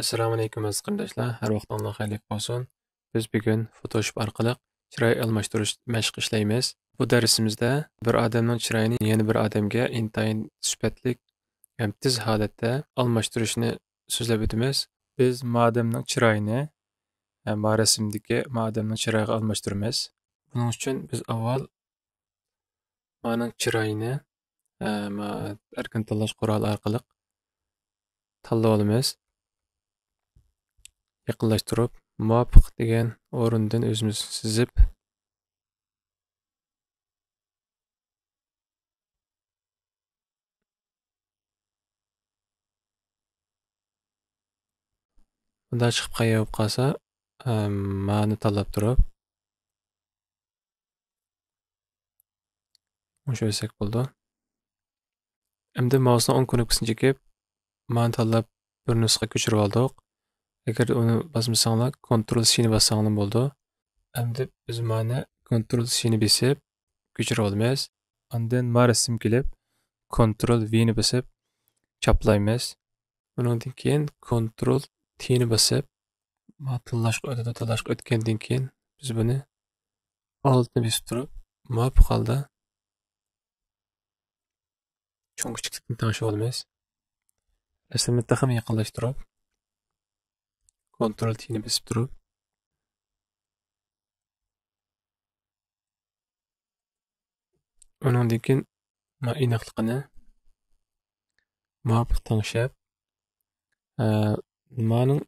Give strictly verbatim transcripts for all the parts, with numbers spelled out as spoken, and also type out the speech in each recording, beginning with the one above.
ئەسسالامۇئەلەيكۇم ئەزىز قېرىنداشلار، ھەر ۋاقتىڭلار خەيرلىك بولسۇن. بىز بۈگۈن فوتوشوپ ئارقىلىق چىراي ئالماشتۇرۇش مەشقى ئىشلەيمىز. بۇ دەرسىمىزدە بىر ئادەمنىڭ چىرايىنى يەنە بىر ئادەمگە ئىنتايىن سۈپەتلىك ھەم تېز ھالەتتە ئالماشتۇرۇشنى سۆزلەپ ئۆتىمىز. بىز ما ئادەمنىڭ چىرايىنى، ھە، ما رەسىمدىكى ما ئادەمنىڭ چىرايىغا ئالماشتۇرىمىز. بۇنىڭ ئۈچۈن بىز ئاۋۋال مانىڭ چىرايىنى، ئە، ما ئەركىن تاللاش قورالى ئارقىلىق تاللىۋالىمىز. يېقىنلاشتۇرۇپ، مۇۋاپىق دېگەن ئورۇندىن ئۆزىمىز سىزىپ، مۇنداق چىقىپ قالغان بولۇپ قالسا، ئە، مانى تاللاپ تۇرۇپ، مۇشۇ ئۆتسەك بولىدۇ. ئەمدى ماۋسنىڭ ئوڭ كۇنۇپكىسىنى چېكىپ، مانى تاللاپ بىر نۇسخا كۆچۈرۈپ ئالدۇق. ئەگەر ئۇنى باسمىساڭلار، كونترول سىنى باسساڭلار بولىدۇ. ئەمدى بىز مانى كونترول سىنى بېسىپ كۆچۈرۈپ ئالىمىز. ئاندىن ما رەسىم كېلىپ، كونترول ۋىنى بېسىپ چاپلايمىز. ئۇنىڭدىن كېيىن كونترول تىنى بېسىپ، ما تاللاشقا ئۆتىدۇ. تاللاشقا ئۆتكەندىن كېيىن بىز بۇنى ئالتىنى بېسىپ تۇرۇپ، مۇۋاپىق ھالدا چوڭ كىچىكلىكنى تەڭشەپ ئالىمىز. رەسىمنى تېخىمۇ يېقىنلاشتۇرۇپ، كونترول تىنى بېسىپ تۇرۇپ، ئۇنىڭدىن كېيىن ما ئېنىقلىقىنى مۇۋاپىق تەڭشەپ، ئە، مانىڭ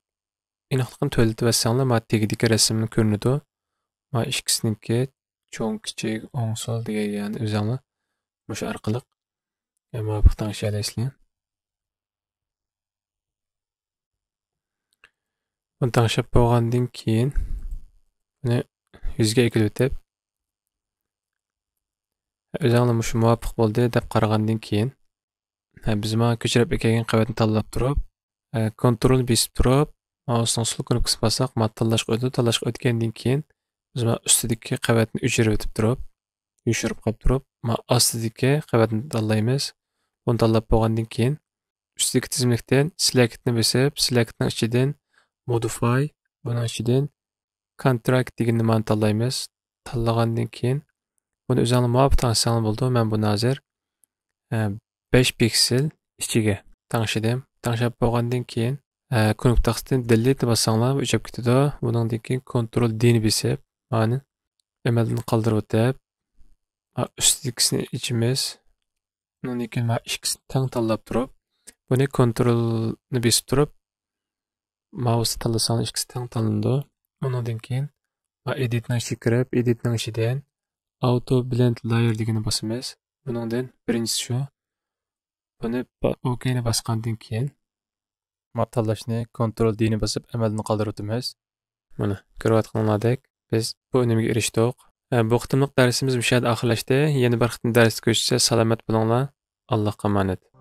ئېنىقلىقىنى تۆۋەنلىتىۋەتسەڭلار، ما تېگىدىكى رەسىملا كۆرۈنىدۇ. ما ئىككىسىنىڭكى چوڭ، كىچىك، ئوڭ، سول دېگەن يەرنى ئۆزۈڭلار مۇشۇ ئارقىلىق، ئە، مۇۋاپىق تەڭشىيەلەيسىلەر. بۇنى تەڭشەپ بولغاندىن كېيىن، بۇنى يۈزگە ئەكېلىۋېتىپ، ئۆزۈڭلار مۇشۇ مۇۋاپىق بولدى دەپ قارىغاندىن كېيىن، ھە، بىز مانا كۆچۈرۈپ ئەكەلگەن قەۋەتنى تاللاپ تۇرۇپ، ھە، كونترولنى بېسىپ تۇرۇپ، مائۇسنىڭ سول كۇنۇپكىسىنى باسساق، ما تاللاشقا ئۆتىدۇ. تاللاشقا ئۆتكەندىن كېيىن، بىز ما ئۈستىدىكى قەۋەتنى ئۆچۈرۈۋېتىپ تۇرۇپ، يوشۇرۇپ قاپ تۇرۇپ، ما ئاستىدىكى قەۋەتنى تاللايمىز. بۇنى تاللاپ بولغاندىن كېيىن، ئۈستىدىكى تىزىملىكتىن سېلېكتنى بېسىپ، سېلېكتنىڭ ئىچىدىن مودىفاي، بۇنىڭ ئىچىدىن كونتراكت دېگىنىنى مانا تاللايمىز. تاللىغاندىن كېيىن، بۇنى ئۆزۈڭلار مۇۋاپىق تەڭشىسەڭلار بولىدۇ. مەن بۇنى ھازىر، ئە، بەش پىكسېل ئىچىگە تەڭشىدىم. تەڭشەپ بولغاندىن كېيىن، ئە، كۇنۇپكا تاختىسىدىن دېلېتنى باسساڭلار، ئۆچۈپ كېتىدۇ. بۇنىڭدىن كېيىن كونترول دىنى بېسىپ، مانى ئەمەلدىن قالدۇرۇۋېتىپ، ئا، ئۈستىدىكىسىنى ئېچىمىز. ئۇنىڭدىن كېيىن مانا ئىككىسىنى تەڭ تاللاپ تۇرۇپ، بۇنى كونترولنى بېسىپ تۇرۇپ، مائۇسنى تاللىساڭلار ئىككىسى تەڭ تاللىنىدۇ. ئۇنىڭدىن كېيىن مانا ئېدىتنىڭ ئىچىگە كىرىپ، ئېدىتنىڭ ئىچىدىن ئاۋتو بلەند لايېر دېگىنى باسىمىز. بۇنىڭدىن بىرىنچىسى شۇ. بۇنى با-، ئوكەينى باسقاندىن كېيىن، ما تاللاشنى كونترول دىنى بېسىپ ئەمەلدىن قالدۇرۇۋېتىمىز. مانا، كۆرۈۋاتقىنىڭلاردەك، بىز بۇ ئۈنۈمگە ئېرىشتۇق. ھە، بۇ قېتىملىق دەرسىمىز مۇشۇ يەردە ئاخىرلاشتى. يەنە بىر قېتىم دەرستە كۆرۈشىمىز. سالامەت بولۇڭلار. ئاللاھقا ئامانەت.